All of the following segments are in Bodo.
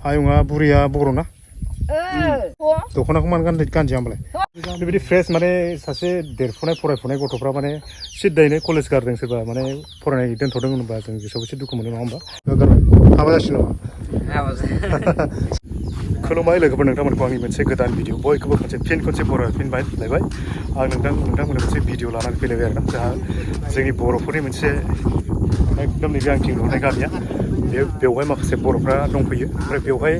आयंआ बुरिया बर'ना दख'नाखौ मानो गानसै आंबालाय बेबायदि फ्रेस माने सासे देरफुनाय फरायफुनाय गथ'फ्रा माने सिदायैनो कलेज गारदों सोरबा माने फरायनाय दोनथ'दों होनोबा जों गोसोआव एसे दुखु मोनो नङा होमबा हाबा जासिगोन नामा खुलुमबाय लोगोफोर नोंथांमोनखौ आंनि मोनसे गोदान भिडिअ बयखौबो खनसे बरायफिनबाय लायबाय आं नोंथांमोननो मोनसे भिडिअ लानानै फैलायबाय आरोना जोंहा जोंनि बर'फोरनि मोनसे एकदम नैबे आंथिं नुनाय गामिया बेवहाय माखासे बर'फ्रा दंफैयो ओमफ्राय बेवहाय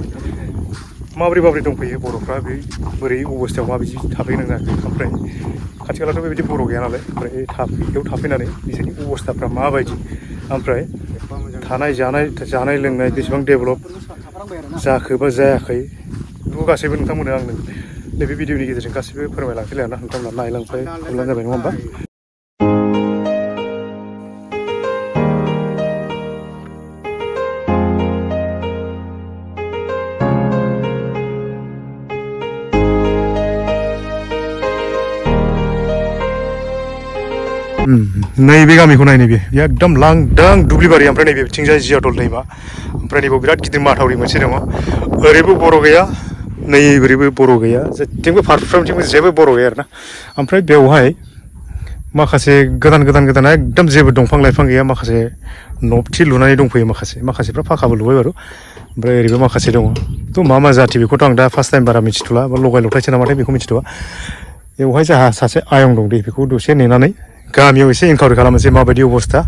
माबोरै दंफैयो बर'फ्रा बे बोरै अबस्थायाव माबायदि थाफैनांगौ ओमफ्राय खाथि खालाथ' बेबायदि बर' गैया नालाय ओमफ्राय बेयाव थाफैनानै बिसोरनि अबस्थाफ्रा माबायदि ओमफ्राय थानाय जानाय लोंनाय बेसेबां डेभेलप जाखो बा जायाखै बेखौ गासैबो नोंथांमोननो आंनो नैबे भिडिअनि गेजेरजों गासैबो फोरमायलांसैलाय आरोना नोंथांमोना नायलांबाय जाबाय नङा होमबा नैबे गामिखौ नाय नैबे एकदम लांदां दुब्लिबारि ओमफ्राय नैबे बिथिंजाय जियादल दैमा ओमफ्राय नैबेयाव बिराद गिदिर माथावरि मोनसे दङ ओरैबो बर' गैया नैबोरैबो बर' गैया जेथिंबो फारफ्रोमथिंबो जेबो बर' गैया आरोना ओमफ्राय बेवहाय माखासे गोदान एकदम जेबो दंफां लाइफां गैया माखासे न'बथि लुनानै दंफैयो माखासेफ्रा फाखाबो लुबाय बारु ओमफ्राय ओरैबो माखासे दङ थ' मा जाथि बेखौथ' आं दा फार्स्ट टाइम बारा मिथिथ'ला बा लगाय लथायसो नामाथाय बेखौ मिथिथ'वा बेवहाय जोंहा सासे आयं दं दे बेखौ दसे नेनानै गामियाव एसे इनकाउरि खालामनोसै माबायदि अबस्था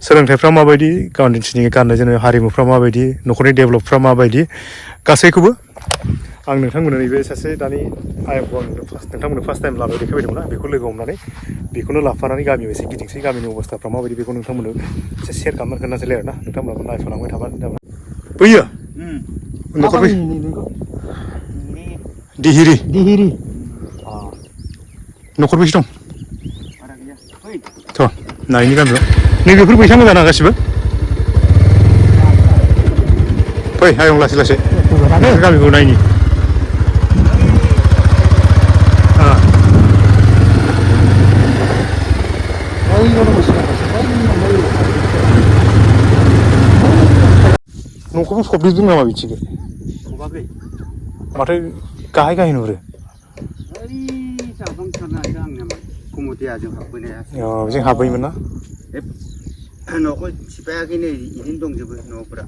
सोलोंथाइफ्रा माबायदि गावनि गाननाय जोमनाय हारिमुफ्रा माबायदि न'खरनि डेभेलपफ्रा माबायदि गासैखौबो आं नोंथांमोननो नैबे सासे दानि आयंखौ आं नोंथांमोननो फार्स्ट टाइम लाबोय देखायबाय दंना बेखौ लोगो हमनानै बेखौनो लाफानानै गामियाव एसे गिदिंसै गामिनि अबस्थाफ्रा माबायदि बेखौ नोंथांमोननो एसे शेयार खालामनानै खोन्थासैलाय आरोना नोंथांमोनाबो नायफालांबाय थाबानो जाबाय बैयो न'खर दिहिरि न'खर बेसे दं थ' नायनि गामियाव नैबेफोर बैसां मोजां गासिबो फै आयं लासै गामिखौ नायनि न'खौबो फबजोबदों नामा बिथिंबो माथो गाहाय नुहुरो जों हाबैमोन ना न'खौ सिफायाखैनो इदिनो दंजोबो न'फोरा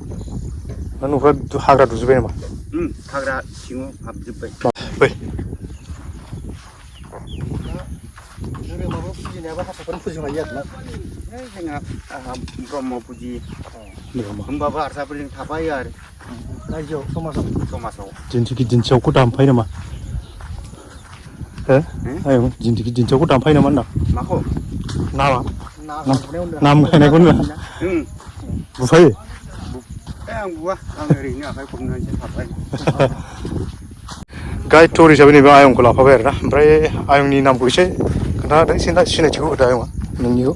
हाग्रा दुजोब्बाय नामा हाग्रा सिङाव हाबजोब्बाय फै धोरोमाबो फुजिनायाबो हारसाफोर फुजिनो हायो आरोना जोंहा ब्रह्म फुजियो होमबाबो हारसाफोरजों थाफायो आरो रायजोआव समाजाव दिन्थियावखौ दामफायो नामा आयं दिन्थियावखौ दामफायो नामा होनदां माखौ नाम गायनायखौ बुफायो आं बुवा आं ओरैनो आखाइ खबनानैसो थाबाय गाइड टुर हिसाबै नैबे आयंखौ लाफाबाय आरोना ओमफ्राय आयंनि नामखौ एसे खोन्थादो सिनायथिखौ होदो आयंआ नोंनिखौ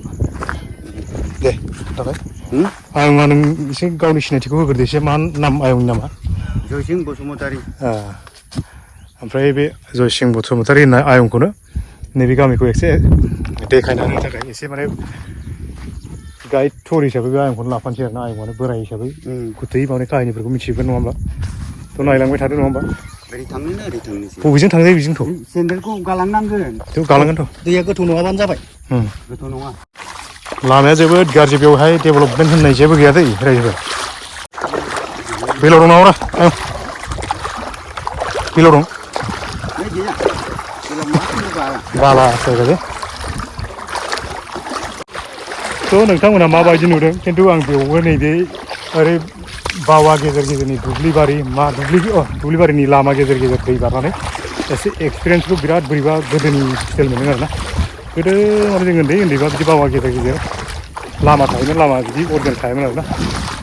दे खोन्थाबाय आयंआ नों एसे गावनि सिनायथिखौ होग्रोदो एसे मा नाम आयंनि नामा जयसिं बसुमतारी ओमफ्राय बे जयसिं बसुमतारी होननाय आयंखौनो नैबे गामिखौ एसे देखायना होनो थाखाय एसे माने गाइड टुर हिसाबै बे आयंखौनो लाफानोसै आरोना आयंआनो बोराय हिसाबै गोथौयै माने काहिनिफोरखौ मिथिजोबगोन नङा होमबा थ' नायलांबाय थादो नङा होमबा ओरै थांनोनो ओरै थांनोसै बबेजों थांजायो बेजोंथ' सेन्देलखौ गालांनांगोन थ' गालांगोनथ' दैया गोथौ नङाबानो जाबाय गोथौ नङा लामाया जोबोद गाज्रि बेवहाय डेभेलपमेन्ट होननाय जेबो गैया दै रायजोफोर बेलाव दं नामा बेलाव दं बाला जायगा थ' नोंथांमोना माबायदि नुदों खिन्थु आं बेवबो नैबे ओरै बावा गेजेरनि दुब्लिबारिनि लामा गेजेर दै बारनानै एसे एक्सपिरियेन्सखौ बिराद बोरैबा गोदोनि स्टाइल मोनदों आरोना गोदो माने जों उन्दैबा बिदि बावा गेजेर लामा थायोमोन लामा बिदि अर्गेन थायोमोन आरोना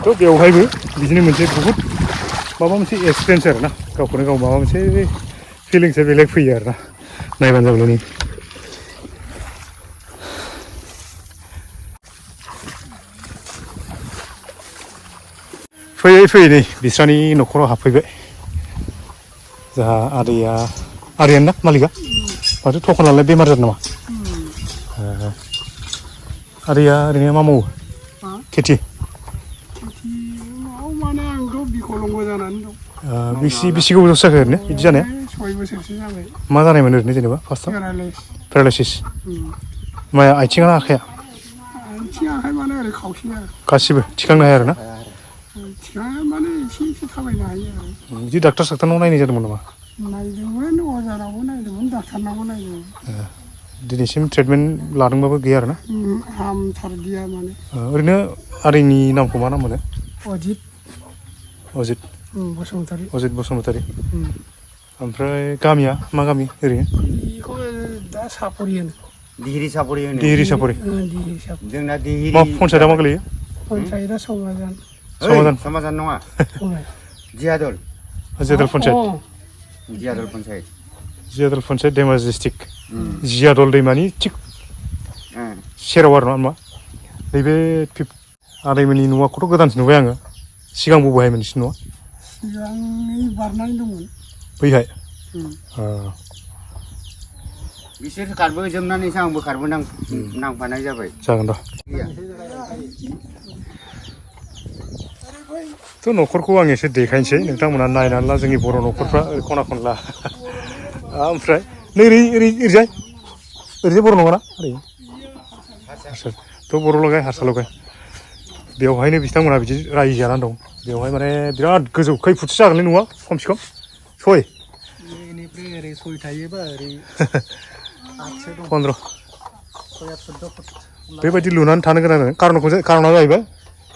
थ' बेवहायबो बिदिनो मोनसे बहुद माबा मोनसे एक्सपिरियेन्स आरोना गावखौनो गाव माबा मोनसे फिलिंसआ बेलेग फैयो आरोना नायबानो जाबाय फैयै नै बिस्रानि न'खराव हाबफैबाय जोंहा आदैयानो ना मालिकआ माथो थखनालाय बेमार जादों नामा आदैया ओरैनो मा मावो खेथि माने आंथ' बिखलंबो जानानै दं बेसे गोबाव जाखो ओरैनो बिदि जानाया 6 बोसोरसो जाबाय मा जानायमोन ओरैनो जेनेबा फार्स्टआव पेरालाइसिस माया आथिङा आखाया आथिं आखाइ माने ओरै खावसे आरो गासिबो थिखांनो हाया आरोना थिखांनो माने एसे थाबायनो हायो आरो बिदि डाक्टार साक्टारनाव नायनाय जादोंमोन नामा नायदोंमोन अजानावबो नायदोंमोन डाक्टारनावबो नायदोंमोन दिनैसिम ट्रिटमेन्ट लादोंबाबो गैया आरोना हामथारदिया माने ओरैनो आदैनि नामखौ मा नाम मोनो अजित बसुमतारी अजित बसुमतारी ओमफ्राय गामिया मा गामि ओरैनो बेखौ दा सापरि होनो दिहिरि सापरि होनो दिहिरि सापरि जोंना दिहिरि मा पन्सायतआ मा गोलैयो पन्सायतआ समाजान समाजान नङा जियादल पन्सायत जियादल पन्सायत धेमाजि डिस्ट्रिक्ट जियादल दैमानि थिग सेराव आरो ना नैबे आदैमोननि न'खौथ' गोदानसो नुबाय आङो सिगां बबेहायमोन नोंसिनि न'आ सिगांनि बारनानै दंमोन बैहाय बिसोर खारबोजोबनानैसो आंबो नांफानाय जाबाय जागोन दा थ' न'खरखौ आं एसे देखायनोसै नोंथांमोना नायनानै ला जोंनि बर' न'खरफ्रा ओरै खना खनला ओमफ्राय नै ओरैजाय बर' नङाना ओरै थ' बर' लगाय हारसा लगाय बेवहायनो बिथांमोना बिदि रायजो जानानै दं बेवहाय माने बिराद गोजौ खै फुटसो जागोनलै नङा खमसे खम 6 बेनिफ्राय ओरै 6 थायोबा ओरै 15 बेबायदि लुनानै थानो गोनां जादों कारना जाहैबाय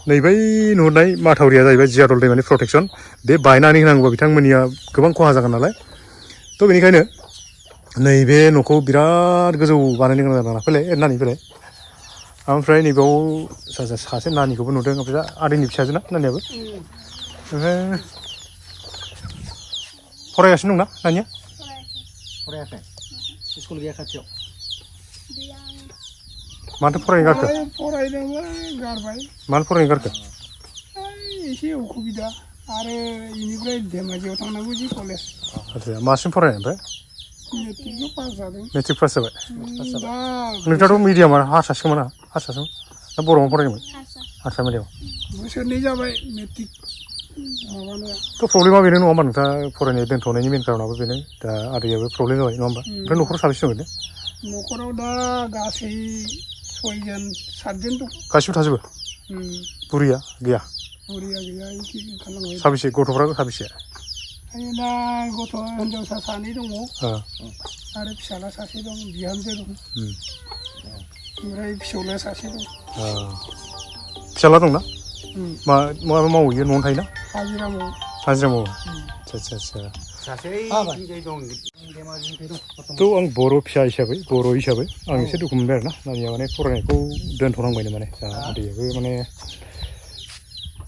नैबै नुहुरनाय माथावरिया जाहैबाय जियादल दैमानि प्रटेक्सन बे बायनानै होनांगौबा बिथांमोननिया गोबां खहा जागोन नालाय थ' बेनिखायनो नैबे न'खौ बिराद गोजौ बानायनो गोनां जादों फैलाय नानि फैलाय ओमफ्राय नैबाव सासे नानिखौबो नुदों ओमफ्राय आदैनि फिसाजोना नानियाबो ओमफ्राय फरायगासिनो दंना नानिया फरायाखै स्कुल गैया खाथियाव माथो फरायनो गारखो फरायदोंमोन गारबाय मानो फरायनो गारखो एसे उसुबिदा आरो इनिफ्राय धेमाजियाव थांनांगौ जि कलेज आदसा मासिम फरायनाय ओमफ्राय मेट्रिकखौ पास जादों मेट्रिक पास जाबाय दा नोंथाङाथ' मिडियामा हारसासोमोन ना हारसासोमोन ना बर'आवनो फरायदोंमोन हारसा मिडियाम बोसोरनै जाबाय मेट्रिक माबानाया थ' प्रब्लेमा बेनो नङा होमबा नोंथाङा फरायनाय दोनथ'नायनि मेन कारनाबो बेनो दा आदैयाबो प्रब्लेम जाबाय नङा होमबा ओमफ्राय न'खराव साबेसे दं ओरैनो न'खराव दा गासै 6 जन 7 जन दं गासिबो थाजोबो बुरिया गैया बुरिया गैया एसे ओंखारलांबाय साबेसे गथ'फ्रा साबेसे दा गथ' हिनजावसा 2 दङ आरो फिसाला 1 दं बिहामजो दं ओमफ्राय फिसौला 1 दं फिसाला दंना मा मावहैयो न'आवनो थायोना हाजिरा मावो आदसा सासे दं थ' आं बर' फिसा हिसाबै बर' हिसाबै आं एसे दुखु मोनबाय आरोना नानिया माने फरायनायखौ दोनथ'नांबायनो माने आदैयाबो माने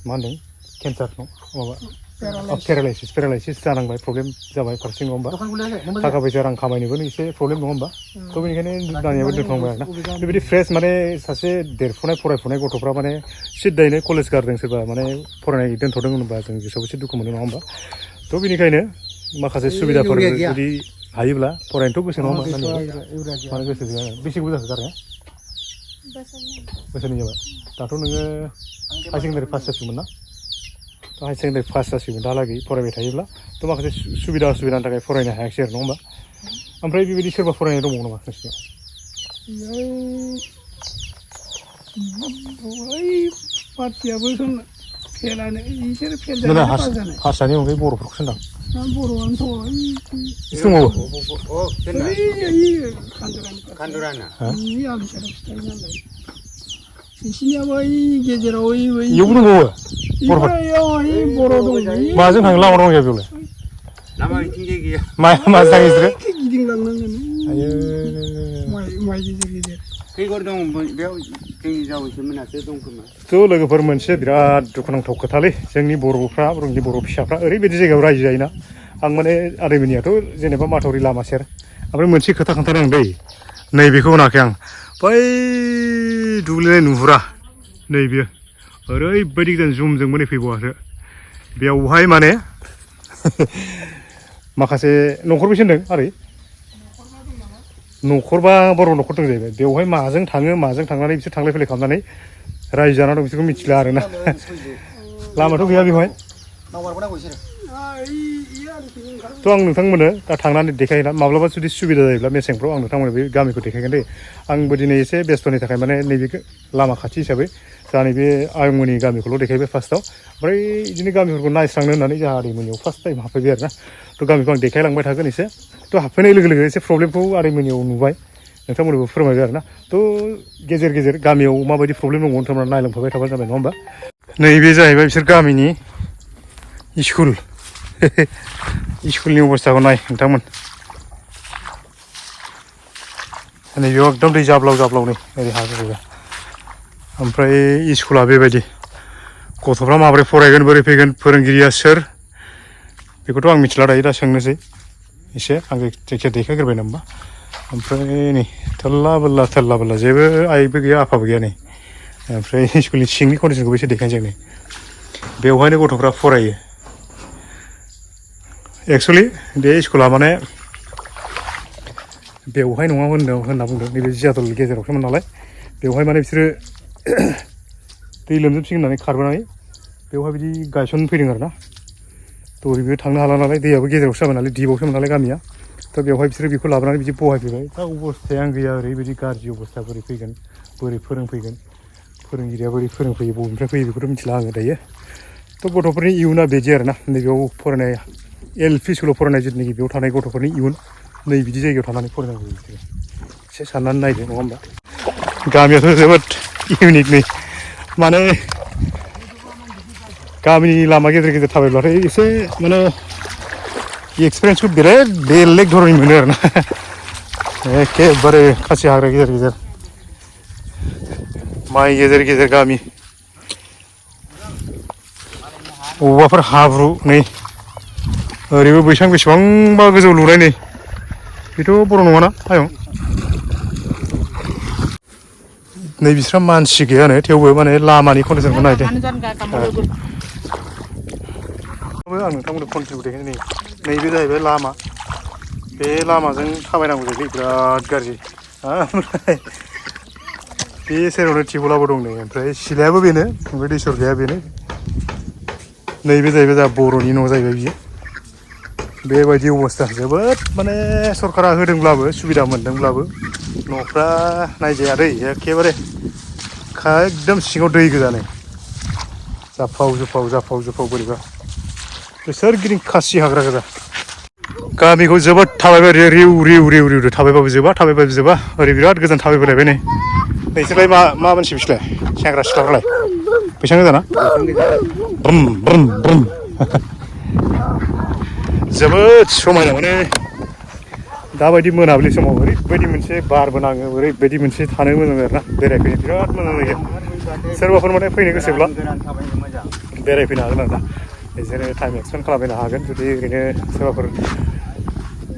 मा होनदों केन्सार माबा पेरालाइसिस जानांबाय प्रब्लेम जाबाय फारसेथिं नङा होमबा थाखा फैसा रां खामायनोबो एसे प्रब्लेम नङा होमबा थ' बेनिखायनो नानियाबो दोनथ'नांबाय आरोना बेबायदि फ्रेस माने सासे देरफुनाय फरायफुनाय गथ'फ्रा माने सिदायैनो कलेज गारदों सोरबा माने फरायनाय दोनथ'दों होनोबा जों गोसोआव एसे दुखु मोनो नङा होमबा थ' बेनिखायनो माखासे सुबिदाफोर जुदि हायोब्ला फरायनोथ' गोसो नङा होमबा मानो गोसो गैया बेसे गोबाव जाखो गारनाया बोसोरनै जाबाय दाथ' नोङो हायार सेकेन्डारि पास जासिगौमोन ना हायार सेकेन्डारि पास जासिगौमोन दालागै फरायबाय थायोब्ला थ' माखासे सुबिदा असुबिदानि थाखाय फरायनो हायाखिसै आरो नङा होमबा ओमफ्राय बेबायदि सोरबा फरायनाय दंबावो नामा नोंसिनियाव पार्टियाबो फेलानो बिसोर फेल जानानै पास जानाय हारसानि अनगायै बर'फोरखौसो होनदां बर'आनोथ' दंबावो खान्दुराना बिसिनियाबो गेजेराव इयावबो दंबावो बर' दं माजों थाङो लामा दं बेयावलाय लामा बिथिंजाय गैया माजों थाङो बिसोरो गिदिंलांनांगोन आयो माइ गेजेर खैगोर दं बेयाव जोंनि जावैसो मोनासो दं खोमा थ' लोगोफोर मोनसे बिराद दुखुनांथाव खोथालै जोंनि बर'फ्रा जोंनि बर' फिसाफ्रा ओरैबायदि जायगायाव रायजो जायोना आं माने आदैमोननियाथ' जेनेबा माथावरि लामा सेर ओमफ्राय मोनसे खोथा खोन्थादों आं दै नैबेखौ होनाखै आं बै दुब्लिनाय नुहुरा नैबे ओरैबायदि गोजान जुमजोंबो फैबावासो बेवहाय माने माखासे न'खर बेसे होनदों आरै न'खरबा बर' न'खर दं जाहैबाय बेवहाय माजों थाङो माजों थांनानै बिसोर थांलाय फैलाय खालामनानै रायजो जानानै दं बिसोरखौ मिथिला आरोना लामाथ' गैया बेवहाय थ' आं नोंथांमोननो दा थांनानै देखायना माब्लाबा जुदि सुबिदा जायोब्ला मेसेंफ्राव आं नोंथांमोननो बे गामिखौ देखायगोन दे आंबो दिनै एसे बेस्थ'नि थाखाय माने नैबे लामा खाथि हिसाबै जा नैबे आयंमोननि गामिखौल' देखायबाय फार्स्टआव ओमफ्राय बिदिनो गामिफोरखौ नायस्रांनो होननानै जोंहा आदैमोननियाव फार्स्ट टाइम हाबफैबाय आरो ना थ' गामिखौ आं देखायलांबाय थागोन एसे थ' हाबफैनाय लोगो लोगो एसे प्रब्लेमखौ आदैमोननियाव नुबाय नोंथांमोननोबो फोरमायबाय आरो ना थ' गेजेर गेजेर गामियाव माबायदि प्रब्लेम दङ नोंथांमोना नायलांफाबाय थाबानो जाबाय नङा होमबा नैबे जाहैबाय बिसोर गामिनि स्कुल स्कुलनि अबस्थाखौ नाय नोंथांमोन नैबेयाव एकदम दै जाब्लाव जाब्लाव नै ओरै हाजोबबाय ओमफ्राय स्कुला बेबायदि गथ'फ्रा माबोरै फरायगोन बोरै फैगोन फोरोंगिरिया सोर बेखौथ' आं मिथिला दायो दा सोंनोसै एसे आं जायखिया देखायग्रोबाय नामा ओमफ्राय नै थाल्ला बोल्ला जेबो आइबो गैया आफाबो गैया नै ओमफ्राय स्कुलनि सिंनि कन्डिसनखौबो एसे देखायनोसै नै बेवहायनो गथ'फ्रा फरायो एक्सुवेलि बे स्कुला माने बेवहाय नङा होनना बुंदों नैबे जियादल गेजेरावसोमोन नालाय बेवहाय माने बिसोरो दै लोमजोबसिगोन होननानै खारबोनानै बेवहाय बिदि गायसनफैदों आरो ना थ' ओरैबो थांनो हाला नालाय दैयाबो गेजेरावसो जाबाय नालाय दिपआवसोमोन नालाय गामिया थ' बेवहाय बिसोरो बेखौ लाबोनानै बिदि बहायफैबाय दा अबस्थायानो गैया ओरैबायदि गाज्रि अबस्था बोरै फैगोन बोरै फोरोंफैगोन फोरोंगिरिया बोरै फोरोंफैयो बबेनिफ्राय फैयो बेखौथ' मिथिला आङो दायो थ' गथ'फोरनि इयुना बिदि आरो ना नैबेयाव फरायनाय एल.पि. स्कुलाव फरायनाय जिथुनाखि बेयाव थानाय गथ'फोरनि इयुन नै बिदि जायगायाव थानानै फरायनांगौ बिसोरो एसे साननानै नायदो नङा होमबा गामियाथ' जोबोद इउनिक नै माने गामिनि लामा गेजेर गेजेर थाबायब्लाथाय एसे माने एक्सपिरियेन्सखौ बेलेग धरननि मोनो आरो ना एखेबारे खासि हाग्रा गेजेर गेजेर माइ गेजेर गेजेर गामि बबावबाफोर हाब्रु नै ओरैबो बैसां बेसेबांबा गोजौ लुनाय नै बेथ' बर' नङाना आयं नै बिस्रा मानसि गैयानो थेवबो माने लामानि कन्डिसनखौ नायदो आं नोंथांमोननो कन्टिनिउ देखायनो नै नैबे जाहैबाय लामा बे लामाजों थाबायनांगौ जाहैबाय बिराद गाज्रि ओमफ्राय बे सेरावनो टिउबवेलाबो दं नै ओमफ्राय सिलायाबो बेनो ओमफ्राय दै सरगाया बेनो नैबे जाहैबाय जोंहा बर'नि न' जाहैबाय बियो बेबायदि अबस्था जोबोद माने सरकारा होदोंब्लाबो सुबिदा मोनदोंब्लाबो न'फ्रा नायजाया दै एखेबारे एकदम सिङाव दै गोजानै जाफाव जुफाव बोरैबा सोरगिदिं खासि हाग्रा गोजा गामिखौ जोबोद थाबायबाय रिउ थाबायबाबो जोबा ओरै बिराद गोजान थाबायबोलायबाय नै नोंसोरलाय मा मानसि बिसोरलाय सेंग्रा सिख्लाफ्रालाय बैसां गोजाना ब्रुम जोबोद समायना माने दाबायदि मोनाबिलि समाव ओरैबायदि मोनसे बारबो नाङो ओरैबायदि मोनसे थानो मोजां आरोना बेरायफैनो बिराद मोजां जायगा सोरबाफोर माने फैनो गोसोब्ला बेरायफैनो हागोन आरोना बिदिनो टाइम एक्सपेन्ड खालामफैनो हागोन जुदि ओरैनो सोरबाफोर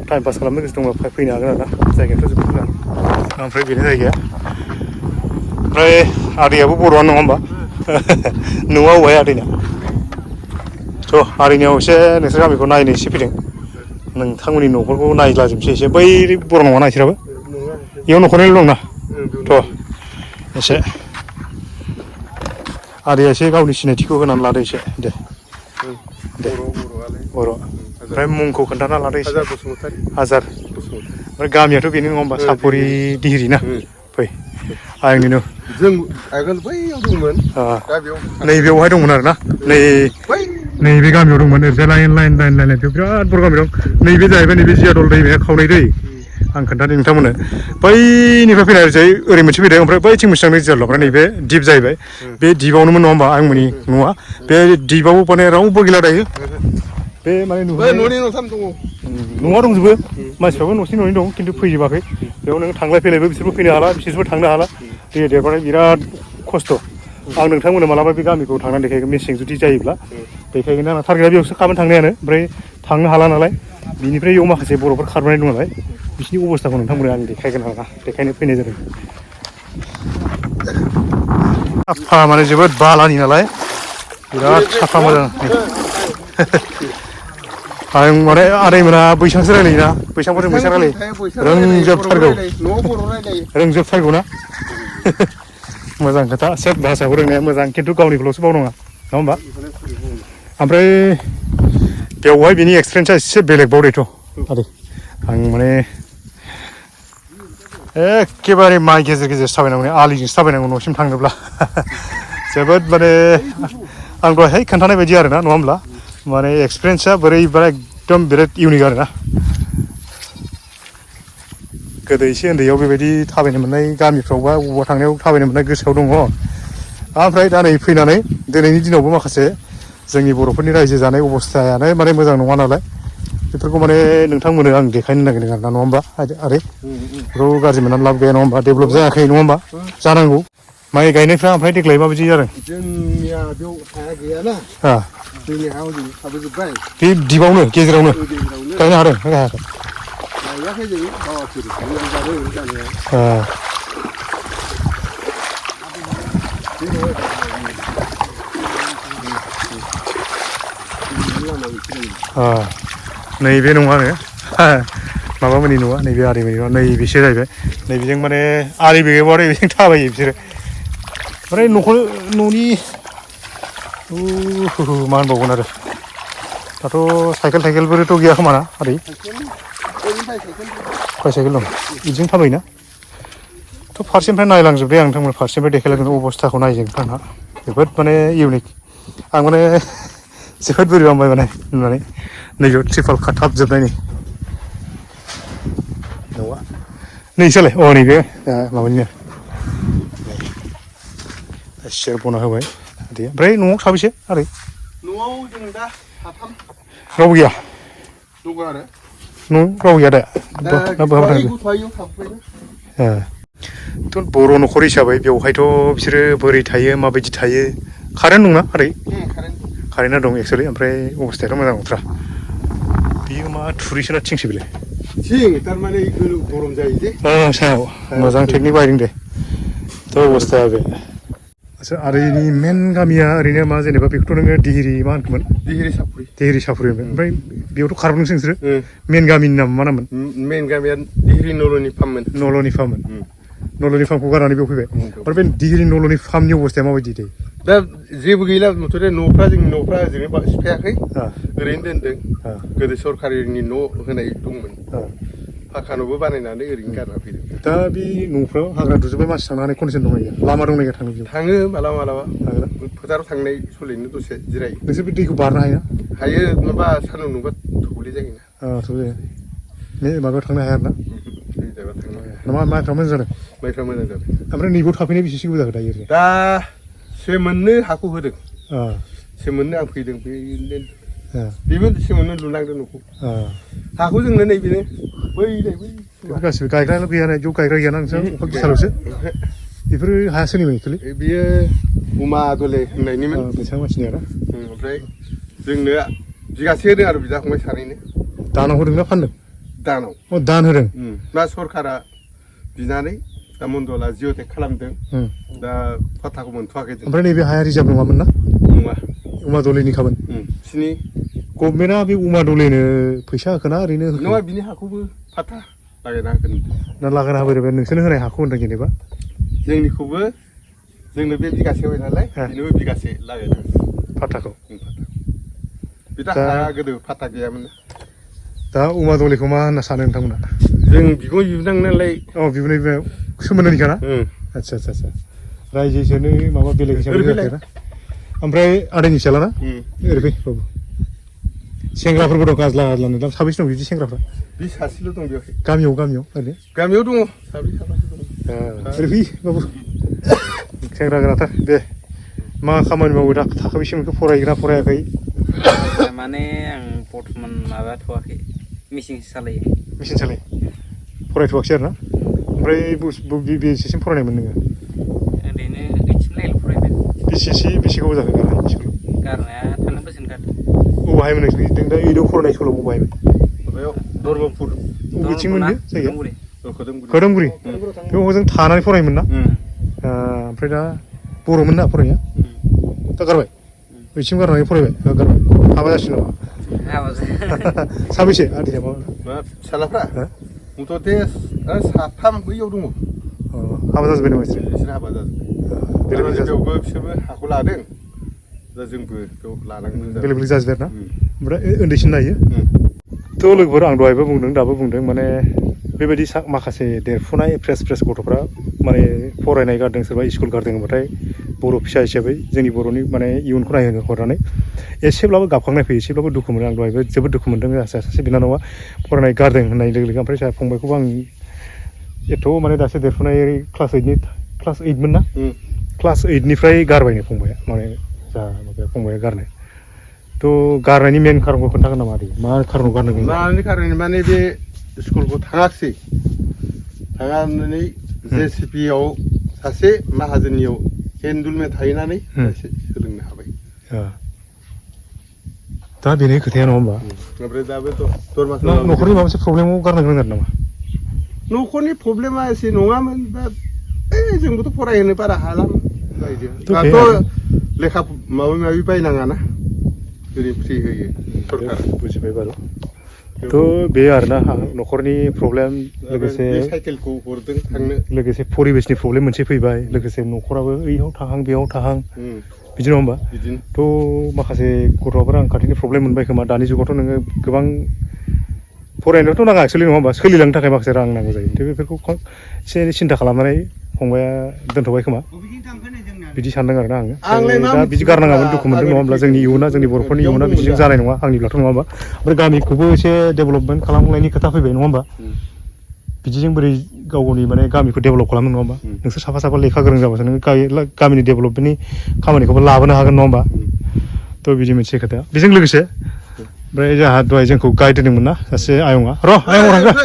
टाइम पास खालामनो गोसो दंबा फैनो हागोन आरोना जायगायाथ' जोबोद मोजां ओमफ्राय बेनो जायगाया ओमफ्राय आदैयाबो बर'आनो नङा होमबा न'आ अबेहाय आदैना थ' आदैनियाव एसे नोंसोर गामिखौ नायनो एसे फैदों नोंथांमोननि न'खरखौ नायलाजोबनोसै एसे बै बर' नङाना इसोराबो इयाव न'खरैल' दंना थ' एसे आदैया एसे गावनि सिनायथिखौ होनानै लादो एसे दे बर' ओमफ्राय मुंखौ खोन्थाना लादो एसे हाजार ओमफ्राय गामियाथ' बेनो नङा होमबा सापरि दिहिरि ना फै आयंनिनो जों आगोल बैयाव दंमोन दा बेयाव नैबेयावहाय दंमोन आरोना नैबे गामियाव दंमोन ओरैजाय लाइन बेयाव बिराद बर' गामि दं नैबे जाहैबाय नैबे जियादल दैमाया खावनाय दै आं खोन्थादों नोंथांमोननो बैनिफ्राय फैनाय ओरै मोनसे फैदों ओमफ्राय बैथिं मोनसे थांनाय जियादल ओमफ्राय नैबे दिप जाहैबाय बे दिपआवनोमोन नङा होमबा आयंमोननि न'आ बे दिपआव माने रावबो गैला दायो बे माने न'नि न'थाम दङ न'आ दंजोबो मानसिफ्राबो न'नि दं खिन्थु फैजोबाखै बेयाव नों थांलाय फैलायबो बिसोरबो फैनो हाला बिसोरबो थांनो हाला दै देरबाथाय बिराद खस्थ' आं नोंथांमोननो मालाबा बे गामिखौ थांनानै देखायगोन मेसें जुदि जायोब्ला देखायगोन आंना टारगेटआ बेयावसो खामानि थांनायानो ओमफ्राय थांनो हाला नालाय बिनिफ्राय बेयाव माखासे बर'फोर खारबोनाय दं नालाय बिसिनि अबस्थाखौ नोंथांमोननो आं देखायगोन आरोना देखायनो फैनाय जादों साफा माने जोबोद बालानि नालाय बिराद साफा मोजां आं माने आदैमोना बैसांसो रायलायोना बैसांफोरजों बैसां रायलायो रोंजोबथारगौ ना मोजां खोथा सोब भाषाखौ रोंनाया मोजां खिन्थु गावनिखौल'सो बावनाङा नङा होमबा ओमफ्राय बेवहाय बिनि एक्सपिरियेन्सआ एसे बेलेगबावदैथ' आदै आं माने एखेबारे माइ गेजेर गेजेर थाबायनांगौ आलिजोंसो थाबायनांगौ न'सिम थांनोब्ला जोबोद माने आं दहाय खोन्थानाय बायदि आरोना नङा होमब्ला माने एक्सपिरियेन्सआ बोरैबा एकदम बिराद इउनिक आरोना गोदो एसे उन्दैयाव बेबायदि थाबायनो मोननाय गामिफ्राव बा बबावबा थांनायाव थाबायनो मोननाय गोसोआव दङ ओमफ्राय दा नै फैनानै दिनैनि दिनावबो माखासे जोंनि बर'फोरनि रायजो जानाय अबस्थायानो माने मोजां नङा नालाय बेफोरखौ माने नोंथांमोननो आं देखायनो नागिरदों आरोना नङा होमबा आदै बेखौ गाज्रि मोननानै लाब गैया नङा होमबा डेभेलप जायाखै नङा होमबा जानांगौ माइ गायनायफ्रा ओमफ्राय देग्लाय माबायदि जादों जोंनिया बेयाव हाया गैयाना जोंनि हायाव जों थाबोजोब्बाय बे दिबावनो गेजेरावनो गायनो हादों ना हायाखै गायाखै जों बावाखै जादों जानाया नैबे नङा आरो माबामोननि नङा नैबे आदैमोननि नङा नैबेसो जाहैबाय नैबेजों माने आदैबो गैयाबा आरो बेजों थाबायो बिसोरो ओमफ्राय न'खौ न'नि मा होनबावगोन आरो दाथ' साइकेलफोरथ' गैया खोमा ना आदै बाइसाइकेल दं बिदिजों थाबायोना थ' फारसेनिफ्राय नायलांजोबबाय आं नोंथांमोन फारसेनिफ्राय देखायलांगोन अबस्थाखौ नायजोबबाय आंहा जोबोद माने इउनिक आं माने जोबोद बोरैबा मोनबाय माने नुनानै नैबेयाव ट्रिपाल खाथाबजोबनायनि न'आ नैसालाय अ नैबे माबानिनो सियार बना होबाय ओमफ्राय न'आव साबैसे आदै न'आव जों दा साथाम रावबो गैया दङ आरो न'आव रावबो गैया दा बहाबा थांजोबो थ' बर' न'खर हिसाबै बेवहायथ' बिसोरो बोरै थायो माबायदि थायो कारेन्ट दंना आदै कारेन्टआ दं एक्सुवेलि ओमफ्राय अबस्थायाथ' मोजां नंथ्रा बेयो मा थुरिसोना थिंसो बेलाय थिं थारमाने गरम जायो जे सायाव मोजां टेकनिक बायदों दे थ' अबस्थाया बे आच्छा आदैनि मेन गामिया ओरैनो मा जेनेबा बेखौथ' नोङो दिहिरि मा होनखोमोन दिहिरि सापुरि ओमफ्राय बेयावथ' खारबोदोंसो नोंसोरो मेन गामिनि नाम मा नाममोन मेन गामिया दिहिरि नल'नि फार्ममोन नल'नि फार्मखौ गारनानै बेयाव फैबाय ओमफ्राय बे दिहिरि नल'नि फार्मनि अबस्थाया माबायदि दे दा जेबो गैला मथ'ते न'फ्रा जोंनि न'फ्रा ओजोंनो सिफायाखै ओरैनो दोनदों गोदो सरकारिनि न' होनाय दंमोन फाखा न'बो बानायनानै ओरैनो गारना फैदों दा बे न'फ्राव हाग्रा दुजोबबाय मानसि थांनो हानाय कन्डिसन दं गैया लामा दंना गैया थाङो मालाबा फोथाराव थांनाय सलिनो दसे जिरायो नोंसोर बे दैखौ बारनो हायो माबा सान्दुं दुंबा थौले जायोना माबायाव थांनो हाया आरोना माइफ्रा मोजां जादों ओमफ्राय नैबेयाव थाफैनाय बेसेसो गोबाव जाखो दायो दा सेमोननो हाखौ होदों सेमोननो आं फैदों बेबो सेमोननो लुनांदों न'खौ हाखौ जोंनो नैबेनो बै गासिबो गायग्राल' गैया ना ज' गायग्रा गैयाना नोंसोर अखा गिसाल'सो बेफोरो हाया सोलिबाय एक्सुवेलि बियो उमा दले होननायनिमोन बेसेबां मानसिनि आरो ओमफ्राय जोंनो बिगासे होदों आरो बिदा फंबाय सानैनो दानाव होदों ना फानदों दानाव दान होदों दा सरकारा बिनानै दा मन्दला जिअ'टेक खालामदों दा फाथाखौ मोनथ'वाखै ओमफ्राय नैबे हाया रिजार्भ नङामोन ना नङा उमा दलेनिखामोन बिसिनि गभर्नमेन्टआ बे उमा दलेनो फैसा होखोना ओरैनो नङा बिनि हाखौबो फाथा लागायना होगोन ना लागायना होबाय नोंसोरनो होनाय हाखौ होनदों जेनेबा जोंनिखौबो जोंनो बे बिगासे होबाय नालाय बेनोबो बिगासे लागायना फाथाखौ बिदा हाया गोदो फाथा गैयामोन दा उमा दलेखौ मा होनना सानो नोंथांमोना जों बिगुमै बिबोनां नालाय बिबोनाय बिमायाव सोमोन्दोनिखा ना आच्छा रायजो हिसाबै माबा बेलेग हिसाबै जायाखैना ओमफ्राय आदैनि फिसाला ना ओरै फै बाबु सेंग्राफोरबो दं गाज्ला दा साबैसे दं बिदि सेंग्राफ्रा बे सासेल' दं बेवहाय गामियाव ओरैनो गामियाव दङ साब्रै साबासो दङ ओरै फै बाबु सेंग्रा गोनांथार दे मा खामानि मावो दा थाखो बेसेबांखौ फरायगोना फरायाखै माने आं बर्थमान माबाथ'वाखै मेसिन सालायो फरायथ'वाखै आरो ना ओमफ्राय बेसेसिम फरायनायमोन नोङो ओरैनो 8 लाइल फरायदों बेसे गोबाव जाखो गारनाय स्कुलाव गारनाया थांनाय बोसोर गारदों बबेहायमोन नोंसोरनि दा 8आव फरायनाय स्कुलाव बबेहायमोन माबायाव दरगमपुर बबेथिंमोन बे जायगाया खोदोमगुरि बे हजों थानानै फरायोमोन ना ओमफ्राय दा बर'मोन ना फरायनाया दा गारबाय ओइसिम गारनानै फरायबाय गारबाय हाबा जासिगोन नामा साबैसे आदैया मा फिसालाफ्रा मथ'ते साथाम बैयाव दङ हाबा जाजोब्बाय नामा बिसोर हाबा जाजोब्बाय बेयावबो बिसोरबो हाखौ लादों दा जोंबो बेयाव लानांगौ बेलेग बेलेग जाजोब्बाय आरो ना ओमफ्राय उन्दैसिन नायो थ' लोगोफोर आं दहायबो बुंदों दाबो बुंदों माने बेबायदि माखासे देरफुनाय फ्रेस गथ'फ्रा माने फरायनाय गारदों सोरबा स्कुल गारदों होनबाथाय बर' फिसा हिसाबै जोंनि बर'नि माने इयुनखौ नायहोनो हरनानै एसेब्लाबो गाबखांनाय फैयो एसेब्लाबो दुखु मोनो आं दहायबो जोबोद दुखु मोनदों सासे बिनानावा फरायनाय गारदों होननाय लोगो लोगो ओमफ्राय जोंहा फंबायखौबो आं एथ' माने दासो देरफुनाय क्लास 8मोन ना क्लास 8निफ्राय गारबायनो फंबाया माने जा माबाया फंबाया गारनाय थ' गारनायनि मेन खारनखौ खोन्थागोन नामा मा खारनाव गारनो मानि खारन माने बे स्कुलखौ थाङाखिसै थांनानै JCPआव सासे माहाजोननियाव हेन्दुलमेन थाहैनानै सोलोंनो हाबाय दा बेनो खोथाया नङा होमबा ओमफ्राय दाबोथ' दरमाहा न'खरनि माबा मोनसे प्रब्लेमाव गारनो गोनां जादों नामा न'खरनि प्रब्लेमा एसे नङामोन दा जोंबोथ' फरायहोनो बारा हालामोन दाथ' लेखा माबा बायनाङाना ओरै फ्रि होयो सरकार बुजिबाय बारु थ' बे आरोना न'खरनि प्रब्लेम लोगोसे साइकेलखौ हरदों थांनो लोगोसे परिबेसनि प्रब्लेम मोनसे फैबाय लोगोसे न'खराबो ओइयाव थाहां बेयाव थाहां बिदि नङा होमबा थ' माखासे गथ'फोरा रांखान्थिनि प्रब्लेम मोनबाय खोमा दानि जुगावथ' नोङो गोबां फरायनायावथ' नाङा एक्सुवेलि नङा होमबा सोलिलांनो थाखाय माखासे रां नांगौ जायो थ' बेफोरखौ एसे सिन्था खालामनानै फंबाया दोनथ'बाय खोमा बिदि सानदों आरोना आङो दा बिदि गारनाङामोन दुखु मोनदों नङा होमब्ला जोंनि इयुना जोंनि बर'फोरनि इयुना बिदिजों जानाय नङा आंनिब्लाथ' नङा होमबा ओमफ्राय गामिखौबो एसे डेभेलपमेन्ट खालामनायनि खोथा फैबाय नङा होमबा बिदिजों बोरै गाव गावनि माने गामिखौ डेभेलप खालामनो नङा होमबा नोंसोर साफा लेखा गोरों जाबासो नोङो गामिनि डेभेलपमेन्टनि खामानिखौबो लाबोनो हागोन नङा होमबा थ' बिदि मोनसे खोथा बेजों लोगोसे ओमफ्राय जोंहा दहाय जोंखौ गाइड होदोंमोन ना सासे आयंआ आयं थांगोन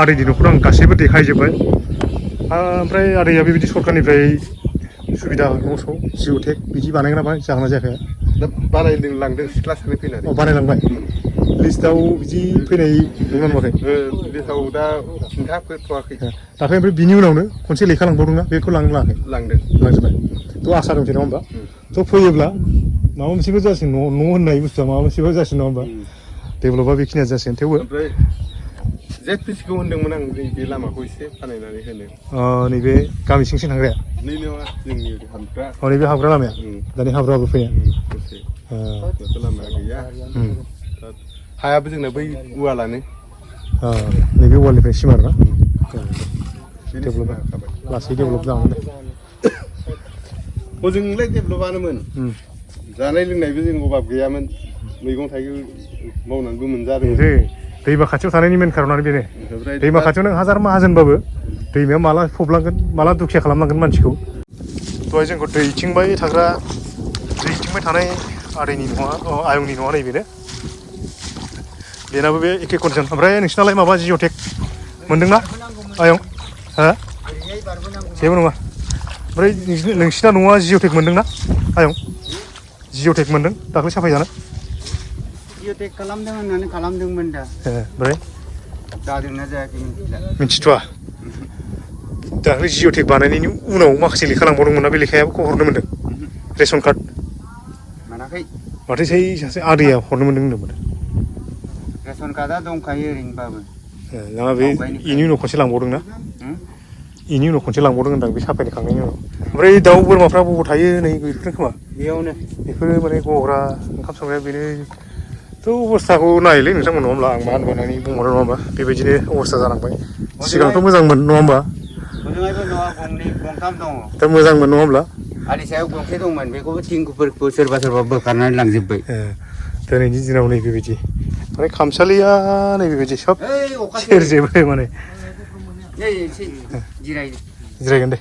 आदैनि न'खराव आं गासैबो देखायजोब्बाय ओमफ्राय आदैया बेबायदि सरकारनिफ्राय सुबिदा न' जिअ'टेक बिदि बानायग्रा जागोन ना जायाखै दा बानायलांदों सिख्ला सानै फैनानै बानायलांबाय लिस्टआव बिदि फैनाय नुनो मोनाखै लिस्टआव दा खिन्थाफेरथ'वाखै दाख्लै ओमफ्राय बिनि उनावनो खनसे लेखा लांबावदोंना बेखौ लांजोब्बाय थ' आसा दंसै नङा होमबा थ' फैयोब्ला माबा मोनसेबो जासिगोन न' होननाय बुस्थुआ माबा मोनसेबो जासिगोन नङा होमबा डेभेलपा बेखिनिया जासिगोन थेवबो ओमफ्राय ZPCखौ होनदोंमोन आं बे लामाखौ एसे बानायनानै होनो नैबे गामि सिं थांग्राया नङा जोंनि हाबग्रा नैबे हाबग्रा लामाया दानि हाबग्राबो फैया लामाया गैया हायाबो जोंना बै उवालानो नैबे वालनिफ्राय सिम आरोना डेभेलपा लासै डेभेलप जागोन दे हजोंलाय डेभेलपआनोमोन जानाय लोंनायबो जों अभाब गैयामोन मैगं थाइगं मावनानैबो मोनजादों दैमा खाथियाव थानायनि मेन खारनानो बेनो दैमा खाथियाव नों हाजार माहाजोनबाबो दैमाया माला फबलांगोन माला दुखिया खालामलांगोन मानसिखौ दहाय जोंखौ दैथिंबाय थानाय आदैनि नङा आयंनि नङा नैबेनो बेनाबो बे एखे कन्डिसन ओमफ्राय नोंसिनालाय माबा जिअ'टेक मोनदोंना आयं हा जेबो नङा ओमफ्राय नोंसिना न'आ जिअ'टेक मोनदोंना आयं जिअ'टेक मोनदों दाख्लै साफाय जानो जिअ'टेक खालामदों होननानै खालामदोंमोन दा ओमफ्राय जादोंना जायाखै मिथिथ'वा दाख्लै जिअ'टेक बानायनायनि उनाव माखासे लेखा लांबावदोंमोन ना बे लेखायाबो हरनो मोन्दों रेसन कार्ड मोनाखै माथो सासे आदैया हरनो मोन्दों होनदोंमोन रेसन कार्डआ दंखायो ओरैनोबाबो नङा बे इनि उनाव खनसे लांबावदों ना इनि उनाव खनसे लांबावदों होनदां बे साफायनो खांनायनि उनाव ओमफ्राय दाउ बोरमाफ्रा बबाव थायो नै बेफोरनो खोमा बेयावनो बेफोरो माने गग्रा ओंखाम संग्राया बेनो थ' अबस्थाखौ नायलै नोंथांमोन नङा होमब्ला आं मा होननानै बुंहरो नङा होमबा बेबायदिनो अबस्था जालांबाय सिगांथ' मोजांमोन नङा होमबा हजोंहायबो न'आ गंनै गंथाम दङ दा मोजांमोन नङा होमब्ला आलि सायाव गंसे दंमोन बेखौबो थिंफोरखौ सोरबा बोखारनानै लांजोब्बाय दिनैनि दिनाव नै बेबायदि ओमफ्राय खामसालिया नै बेबायदि सब सेरजोबो माने जिरायगोन दे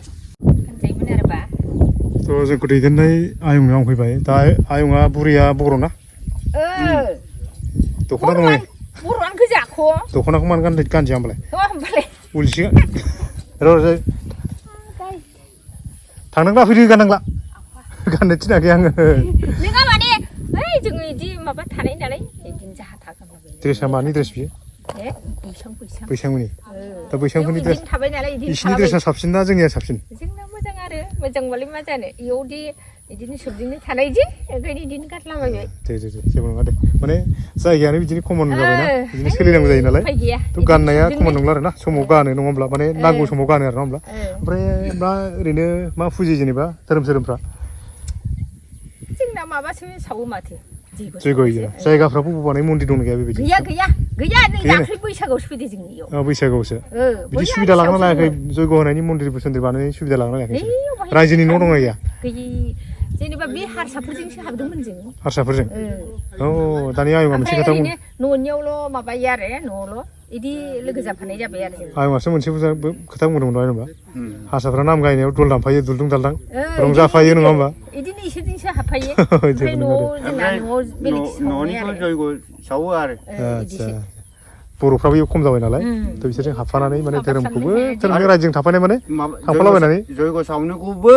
थ' जोंखौ दैदेननाय आयंनाव फैबाय दा आयंआ बुरैया बर'ना दख'ना दङ बर'आनो गोजाख' दख'नाखौ मानो गानजाया होमबालाय उलसिगोन र' थांनांला फैदो गाननांला गाननो थिनाखै आङो नोंहा माने ओइ जोङो बिदि माबा थानाय नालाय बिदिनो जाहा थागोन ड्रेसा मानि ड्रेस बियो बैसांनि दा बैसांफोरनि ड्रेस थाबाय नालाय बिसिनि ड्रेसा साबसिन ना जोंनिया साबसिन जोंना मोजां आरो मोजांबालाय मा जानो इयावदि बिदिनो सोबदिनो थानाय जे ओंखायनो बिदिनो गारलाबायबाय दे जेबो नङा दे माने जायगायानो बिदिनो कमन जाबायना बिदिनो सोलिनांगौ जायो नालाय थ' गाननाया कमन नंला आरो ना समाव गानो नङा होमब्ला माने नांगौ समाव गानो आरो नङा होमब्ला ओमफ्राय मा ओरैनो मा फुजियो जेनेबा धोरोमफ्रा माबासो सावो माथो जयग' होयो जायगाफ्राबो बबानाय मन्दिर दं गैया बेबायदि गैया नै दाख्लै बैसागोआवसो फैदों जोंनियाव बैसागोआवसो बिदि सुबिदा लागोना लायाखै जयग' होनायनि मन्दिर बोसोनदिर बानायनायनि सुबिदा लागोना लायाखै रायजोनि न' दंना गैया जेनेबा बे हारसाफोरजोंसो हाबदोंमोन जों हारसाफोरजों दानि आयंआ मोनसे खोथा बुं न'नियावल' माबायो आरो न'आवल' इदि लोगो जाफानाय जाबाय आरो जों आयंआसो मोनसे खोथा बुंदोंमोन होनबा हारसाफ्रा नाम गायनायाव दल दामफायो दुलदुं दालदां रंजाफायो नङा होमबा इदिनो इसोरजोंसो हाबफायो ओमफ्राय न'आव जोंना न'आव बेलेग न'निखौ जयग' सावो आरो आदसा बर'फ्राबो इयाव खम जाबाय नालाय थ' बिसोरजों हाबफानानै माने धोरोमखौबो धोरोमनि रायजोजों थाफानाय माने थांफालाबायनानै जयग' सावनोखौबो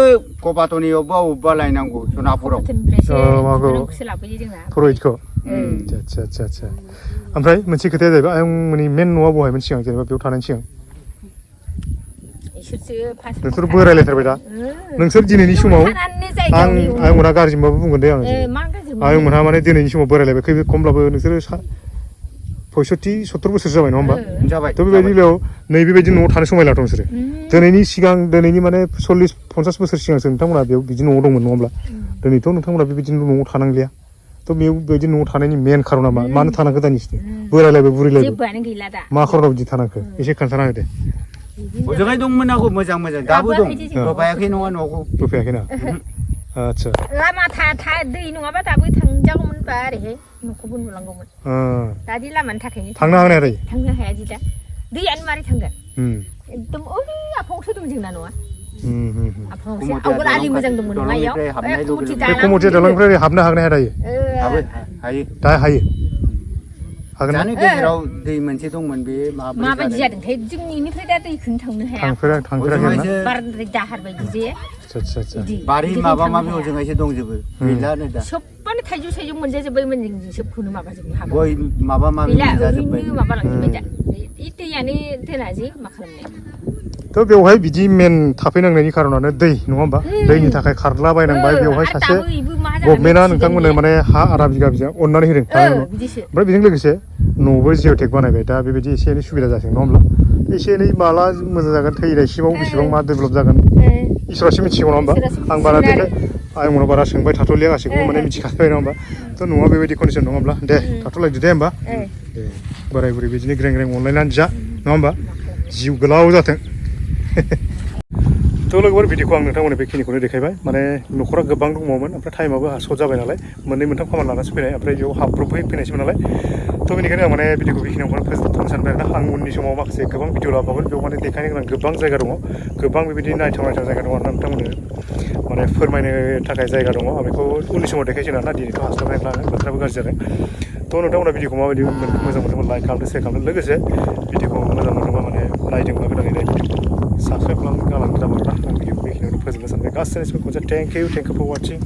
कपाटनि अबेबा लायनांगौ सोनापुराव धोरोमखौसो लाबोयो जोंना पुर'हितखौ आदसा ओमफ्राय मोनसे खोथाया जाहैबाय आयंमोननि मेन न'आ बहायमोन सिगां जेनेबा बेयाव थानायनि सिगां नोंसोर बोरायलायथारबाय दा नोंसोर दिनैनि समाव आं आयंमोनहा गाज्रिबाबो बुंगोन दे आङो आयंमोनहा माने दिनैनि समाव बोरायलायबाय खमब्लाबो नोंसोरो 65-70 बोसोर जाबाय नङा होमबा जाबाय थ' बेबायदि बेलायाव नैबेबायदि न'आव थानो समायलाथ' नोंसोरो दिनैनि माने 40-50 बोसोर सिगांसो नोंथांमोना बेयाव बिदि न'आव दंमोन नङा होमब्ला दिनैथ' नोंथांमोना बेबायदि न'आव थानांलिया थ' बेबायदि न'आव थानायनि मेन खारना मा मानो थानांगौ दानि बोरायलायबाय बुरैलायबाय मा खारनाव बिदि थानांखो एसे खोन्थाना होदो ओजोंहाय दंमोन आंखौ मोजां दाबो दं होफायाखै नङा न'खौ होफैयाखैना आदसा लामा दै नङाबा दाबो थांजागौमोनबा ओरैहाय न'खौबो नुलांगौमोन दादि लामानि थाखायनो थांनो हागोन आरो थांनो हाया दि दा दैयानो मारै थांगोन एकदम ओइ आफाङावसो दं जोंना न'आ आफाङावसो आवगोल आलि मोजां दंमोन नङा इयाव कमिटि दालांनिफ्राय हाबनो हागोन हाया दायो हायो दा हायो हागोन जानो गेजेराव दै मोनसे दंमोन बे माबायदि जादोंथाय जोंनिफ्राय दा दैखौनो थांनो हाया थांफेराखै बाराद्राय दाहार बायदि जे बारि माबा माबि ओजोंहायसो दंजोबो गैलानो दा सोबबानो थाइजौ मोनजाजोब्बायमोन जों सोबखौनो माबाजोबनो हाबाय गय माबा माबि मोनजाजोब्बाय ओरैनो माबालांजोब्बाय दा इ दैयानो दोना जे मा खालामनो थ' बेवहाय बिदि मेन थाफैनांनायनि खारनानो दै नङा होमबा दैनि थाखाय खारलाबायनांबाय बेवहाय सासे गभर्नमेन्टआ नोंथांमोननो माने हा आरा बिगा अननानै होदों ओमफ्राय बेजों लोगोसे न'बो जिअ'टेक बानायबाय दा बेबायदि एसे एनै सुबिदा जासिगोन नङा होमब्ला एसे एनै माला मोजां जागोन थैनायसिमाव बेसेबां मा डेभेलप जागोन इसोरासो मिथिगौ नङा होमबा आं बारा आयंमोनाव बारा सोंबाय थाथ'लिया गासैखौबो माने मिथिखाबाय नङा होमबा थ' न'आ बेबायदि कन्डिसन नङा होमब्ला दे थाथ'लायदो दे होमबा दे बोराय बुरै बिदिनो ग्रें ग्रें अनलायनानै जा नङा होमबा जिउ गोलाव जाथों थ' लोगोफोर भिडिअखौ आं नोंथांमोननो बेखिनिखौनो देखायबाय माने न'खरा गोबां दंबावोमोन ओमफ्राय टाइमाबो सर्ट जाबाय नालाय मोननै मोनथाम खामानि लानासो फैनाय ओमफ्राय बेयाव हाब्रबहै फैनायसोमोन नालाय थ' बेनिखायनो आं माने भिडिअखौ बेखिनियावनो फोजोबथ'नो सानबाय आरोना आं उननि समाव माखासे गोबां भिडिअ लाबावगोन बेयाव माने देखायनो गोनां गोबां जायगा दङ गोबां बेबायदि नायथाव जायगा दङ आरोना नोंथांमोननो माने फोरमायनो थाखाय जायगा दङ आं बेखौ उननि समाव देखायसै आरोना दिनैथ' हास्लाबनाय लानो बोथोराबो गाज्रि जादों थ' नोंथांमोना भिडिअखौ माबायदि मोजां मोनदोंमोन लाइक खालामदो शेयार खालामदो लोगोसे भिडिअखौ मोजां मोनदोंबा माने नायदोंबा गोदानै नाय भिडिअखौ साबसक्राइब खालामनो गालांनो दाबाय आं भिडिअखौ बेखिनियावनो फोजोबनो सानबाय गासैनिसिमबो खनसे थेंक इउ फर वाचिं